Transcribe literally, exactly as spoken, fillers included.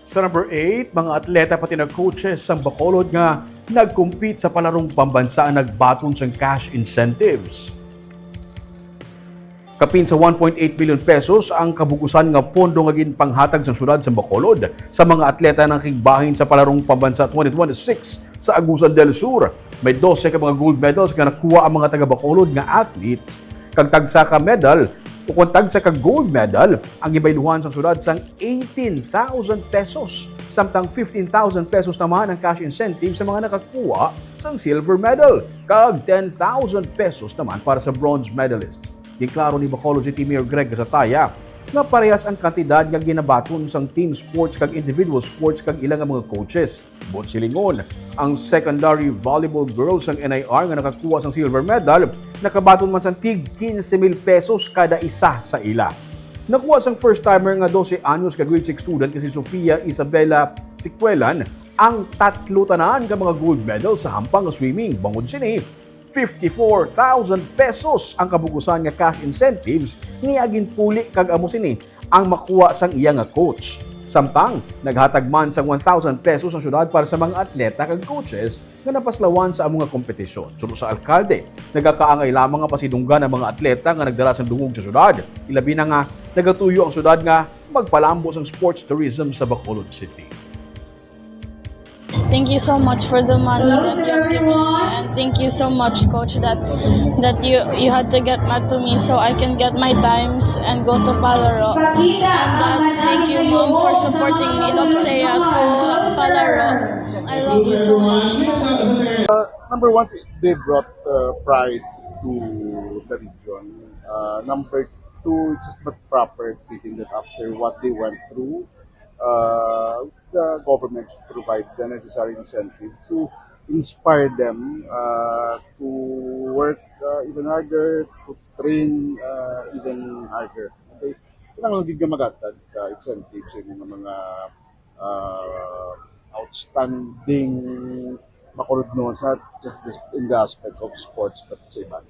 Sa number eight, mga atleta pati na coaches sang Bacolod nga nag-compete sa palarong pambansa ang nagbaton sang cash incentives. Kapin sa one point eight million pesos ang kabugusan nga pondo nga ginpanghatag sang syudad sang Bacolod sa mga atleta nga nakigbahin sa palarong pambansa twenty twenty-six sa Agusan del Sur. May dose ka mga gold medals nga nakuha ang mga taga Bacolod nga athletes, kag tagsa ka medal o kung tagsa ka gold medal ang gibayluhan sang syudad sang eighteen thousand pesos, samtang fifteen thousand pesos naman ang cash incentive sa mga nakakuha sang silver medal, kag ten thousand pesos naman para sa bronze medalists. Ginklaro ni Bacolod City Mayor Greg Gasataya nga parehas ang kantidad nga ginabaton sang team sports kag individual sports kag ila nga mga coaches. Buot silingon, ang secondary volleyball girls sang N I R nga nakakuha sang silver medal nakabaton man sang tig quince mil pesos kada isa sa ila. Nakuha sang first timer nga dose anyos ka grade six student nga si Sofia Isabela Sicuelan ang tatlo tanan ka mga gold medal sa hampang nga swimming. Bangod sini, fifty-four thousand pesos ang kabugusan nga cash incentives nga iya ginpuli, kag amo sini ang makuha sang iya nga coach. Samtang naghatag man sang one thousand pesos ang syudad para sa mga atleta kag coaches nga napaslawan sa amo nga kompetisyon. Suno sa alkalde, nagakaangay lamang nga pasidunggan ang mga atleta nga nagdala sang dungog sa syudad, ilabi na nga nagatuyo ang syudad nga magpalambo sang sports tourism sa Bacolod City. Thank you so much for the money that you have given me, and thank you so much, Coach, that that you you had to get mad to me so I can get my times and go to Palaro. And uh, thank you, Mom, for supporting me. Love saya to Palaro. I love you so much. Number one, they brought uh, pride to the region. Uh, number two, it's just but proper fitting that after what they went through, uh, the government should provide the necessary incentive to inspire them uh, to work uh, even harder, to train uh, even harder. Okay? Kailangan gid nga magatag uh, incentives sa mga uh, outstanding makulog no sa just, just in the aspect of sports but sa iba.